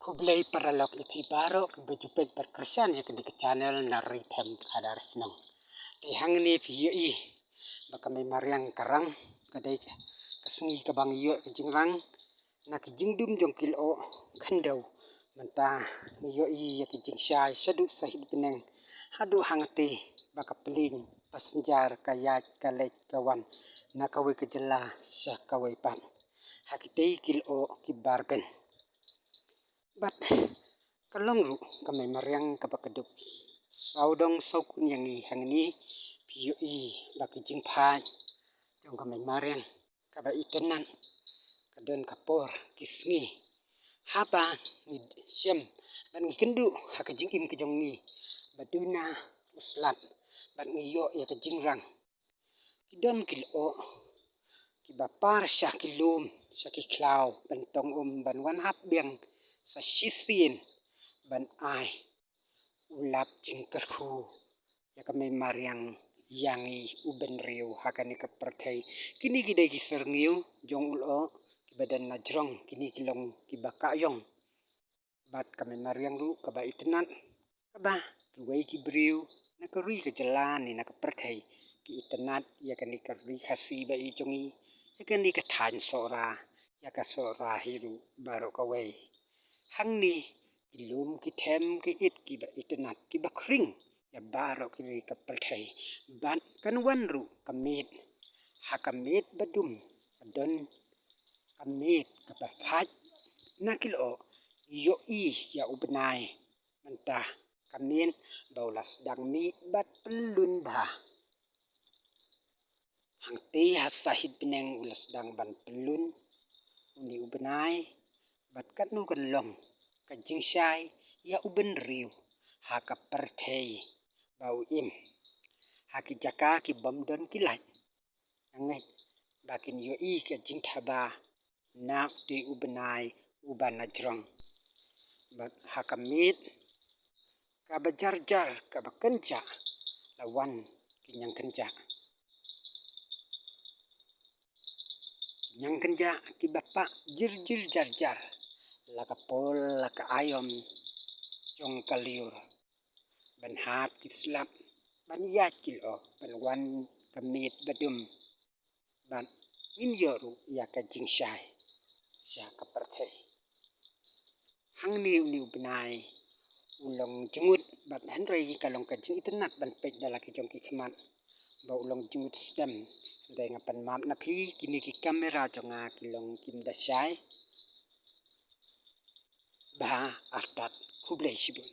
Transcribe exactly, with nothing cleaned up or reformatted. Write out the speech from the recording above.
Khublei paralok ïa phi baroh kiba ju peit bad kyrshan ïa kane ka channel na Ri Them Khadar Shnong. Te hangne phi ïohi ba ka Mei Mariang ka rang, ka dei ka sngi kaba ngi ïoh ka jingrang na ki jingdum jong ki lyoh khyndew. Mynta ngi ïohi ïa ka jingshai shaduh sahit bneng haduh hangtei ba ka plane passenger ka ïaid ka leit ka wan na kawei ka jylla sha kawei pat ha kitei ki lyoh ki bar ben. Bad ka long ruh ka Mei Mariang kaba ka duk sawdong sawkun ïa ngi hangne. Phi ïohi ba ki jingphai jong ka Mei Mariang kaba itynnad ka don ka por ki sngi haba ngi shem bad ngi kynduh ha ka jingim ka jong ngi ba duna u slap bad ngi ïoh ïa ka jingrang. Ki don ki lyoh kiba par sha ki lum sha ki khlaw ban tong um ban wan hap biang sa shisien ban ai u lad jingkyrkhu ïa ka Mei Mariang ïa ngi u bynriew ha kane ka pyrthei. Kine ki dei ki syrngiew jong u lyoh kiba don na jrong, kine ki long kiba ka ïong. Bad ka Mei Mariang ruh kaba itynnad, kaba kiwei ki briew na ka ri ka jylla ne na ka pyrthei ki itynnad ïa kane ka ri Khasi ba i jong ngi, ïa kane ka thaiñ Sohra, ïa ka Sohra hi ruh baroh kawei. Hangne ki lum ki them ki it kiba itynnad kiba khring ïa baroh ki ri ka pyrthei. Bad kan wan ruh ka miet, ha ka miet ba dum ka don ka miet kaba phai na ki lyoh. Ïohi ïa u bnai mynta ka miet ba u la sdang mih bad pyllun bha. Hangtei ha sahit bneng u la sdang ban pyllun une u bnai bad katno kan long ka jingshai ïa u bynriew ha ka pyrthei ba u im ha ki jaka ki bym don ki light. Nga ngeit ba kin ïohi ka jingthaba na utei u bnai uba na jrong. Bad ha ka miet kaba jar jar kaba kynjah la wan ki ñiangkynjah. Ki ñiangkynjah kiba pah jyrjyr jar jar la ka pol la ka aïom jong ka lyiur ban hap ki slap ban ïaid ki lyoh ban wan ka miet ba dum. Bad ngin ïoh ruh ïa ka jingshai sha ka pyrthei. Hangne une u bnai u long jngut bad hynrei ka long ka jingitynnad ban peit da la ki jong ki khmat ba u long jngut stem. Hynrei nga pan map na phi, kine ki kamera jong nga ki long kim da shai bha artat. Khublei shibun.